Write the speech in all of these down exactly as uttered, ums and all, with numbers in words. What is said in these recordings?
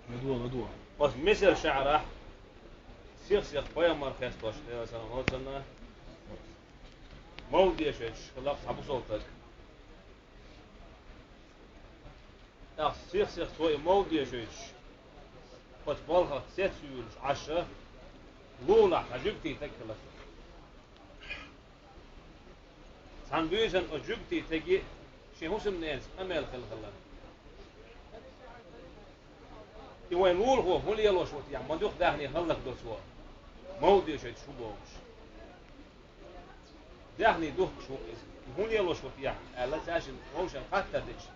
Ладу, ладу. Оцу мисар шаьӀарахь сих-сиха пайхамар хестош, Делан салам хилда цунна, мовлид дешийташ хилла цхьа бусалба стаг. ТӀаккха сих-сиха цо и мовлид дешийташ, оцу балхах цец а юьйлуш Ӏаш, лулахь цхьа жуьгтий стаг хилла. Цхьана буьйсанна оцу жуьгтий стеган шен хӀусамненца къамел хилла хилла. И вайн лулахо хӀун лелош ву техьа, ма дукха даьхни хӀаллакдо цо, мовлид дешийташ ву бохуш. Даьхни духкуш ву иза. И хӀун лелош ву техьа, аьлла, цаьршинна вовшашна хаттар дича.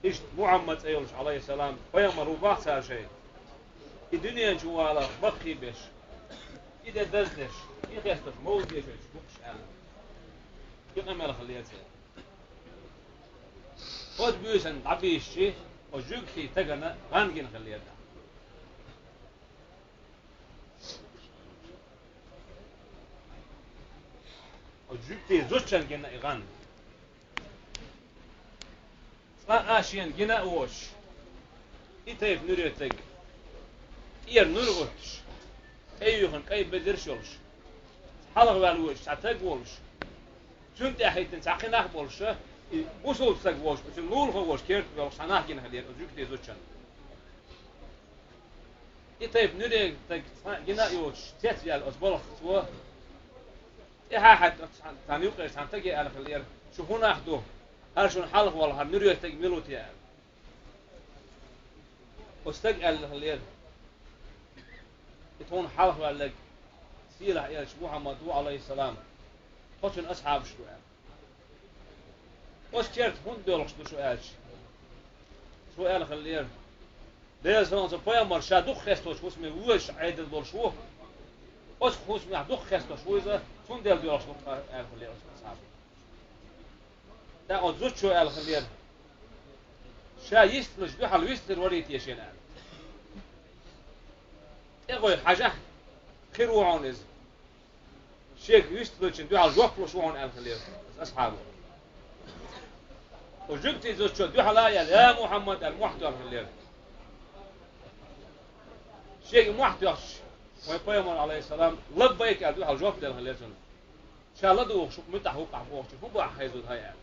Иштта Мухьаммад цӀе йолуш, Ӏалайхиссалам, пайхамар ву боху цара шайна. И дуьнен чу валарх баккхий беш, и де даздеш, и хестош мовлид дешийташ ву-кх уьш аьлла, и къамел хилла церан. Оцу буьйсанна дӀабийшича, оцу жуьгтий стагана гӀан гина хилла. Оцу жуьгтий зудчунна гина и гӀан. Цкъа а шена гина а воцуш, и тайпа нуьре стаг, тӀера нур а гӀуьттуш, тӀеюьйхина кӀай бедарш а йолуш, хьалха ваьлла воьдуш цхьа стаг а волуш, цунна тӀаьхьахӀиттина цхьа кхин нах а болуш, и бусалба стаг волуш, оцу лулахо волуш керта а йолуш цхьа нах гина хилла оцу жуьгтий зудчунна. И тайпа нуьре стаг цкъа а гина а йоцуш, цецваьлла оцу балхах цо, тӀаьхьа а хьаьдда, цхьана юккъера цхьана стаге аьлла хилла: «Шу хӀун нах ду? ХӀара шуна хьалха волу хӀара нуьре стаг мила ву те?» – аьлла. Оцу стага аьлла хилла: «И тхуна хьалха ваьлларг сийлахь элча Мухьаммад ву, Ӏалайхиссалам, тхо цуьнан асхьабаш ду», – аьлла. Оцу керта хӀунда доьлхуш ду шу аьлча, цо аьлла хиллера: «Делан салам хилла цунна, пайхамар ша дукха хестош хӀусаме воьдуш Ӏедал долуш ву. Оцу хӀусамехь дукха хестош ву иза, цундела доьлхуш ду-кх», – аьлла хиллера оцу асхьабо. ТӀаккха оцу зудчо аьлла хиллера: «Ша йистхилча дуьхьал вистхир варий те шена?» – аьлла. ТӀе гӀой хьажахь, хир ву хьуна иза. Шега вистхилчун дуьхьал жоп луш ву хьуна аьлла хиллера асхьабо. Оцу жуьгтий зудчо дуьхьал а аьлла: «Я Мухьаммад», – аьлла, мохь тоьхна хиллера. Шега мохь тоьхча, вайн пайхамар, Ӏалайхиссалам, «Лаббайк», – аьлла, дуьхьал жоп делла хиллера цунна. Ша ладугӀуш муьтӀахь ву-кх ахь бохучу, хӀун бу ахь хьайза, хӀай аьлла.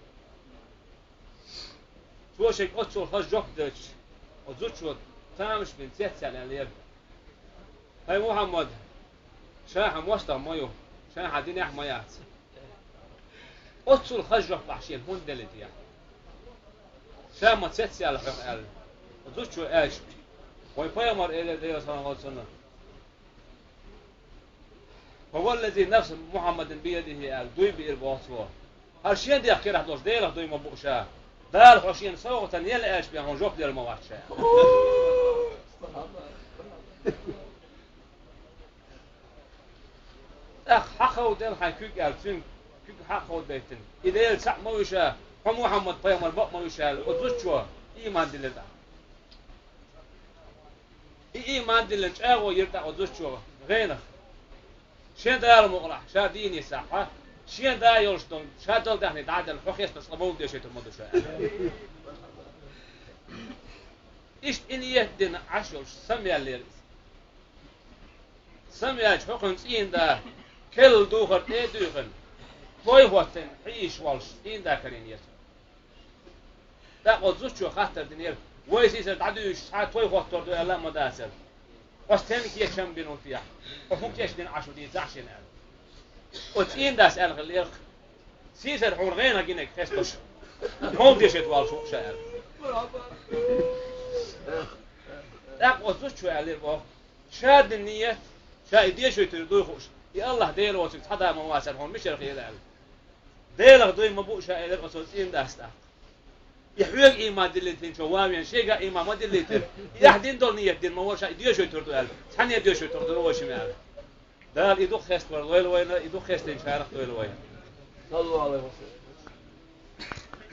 Цо шега оццул хаза жоп делча, оцу зудчо тамаш бина цецъяьлла аьллера: «ХӀай Мухьаммад, ша хьан мостагӀа ма ю, ша хьан динехь ма яц. Оццул хаза жоп ахь шена хӀунда делла те? Ша ма цецъяьлла хьох», – аьлла. Оцу зудчо аьлча, вайн пайхамар элира, Делан салам хилла цунна: «Ва валлази нафсу Мухьаммадин биядихи», – аьлла, дуй биира боху цо. «ХӀара шен дегӀ карахь долчу Делах дуй ма бу ша. Дала хьо шена совгӀатана елла аьлча бен хьуна жоп делла ма вац ша». ТӀаккха хьакховдаделла хьайн куьг аьлла, цуьнан куьг хьакховдадайтина. И Дела цхьаъ ма ву ша, хьо Мухьаммад пайхамар бакъ ма ву ша аьлла, оцу зудчо ийман диллира тӀаккха. И ийман диллина чӀагӀо йира тӀаккха оцу зудчо гӀенах. Шен Дала мукъалахь, ша дийне сахьа, шен да йолуш долу, ша долу даьхни дӀа а делла, хьо хестош цкъа мовлид дешийтур ма ду ша аьлла. Иштта и ниет дина Ӏаш йолуш самаваьллера иза. Самаваьлча хӀокхуьнан цӀийнан да, керла духар тӀе а дуьйхина, той хӀоттийна хьийзаш волуш цӀийнан да карийнера цунна. ТӀаккха оцу зудчо хаттар динера: «Вай сийсара дӀадуьйшуш цхьа а той хӀоттор ду аьлла а ма дацара. Хьо стенга кечам бина ву техьа? Хьо хӀун кечдина Ӏаш ву дийцахь шена?» – аьлла. Оцу цӀийнан дас аьлла хиллера: «Сийсара хьуна гӀенах гинарг хестош, мовлид дешийта воллуш ву-кх ша», – аьлла. ТӀаккха оцу зудчо аьллера боху: «Ша дина ниет, ша и дешийтур дуй хууш, и АллахӀ Дела воцург цхьа да ма вацара хьуна мичара хиира?» – аьлла. «Делах дуй ма бу ша», – элира оцу цӀийнан дас тӀаккха. «И хьоьга ийман диллийтинчо ван вен, шега а ийман ма диллийтира. И ахь дина долу ниет дина ма вара ша и дешийтур ду аьлла. Цхьанне а дешийтур ду вайшимма аьлла. Дала и дукха хеставар лойла вайна, и дукха хестийначарах а дойла вай». Саллаллаху алейхи ва саллям.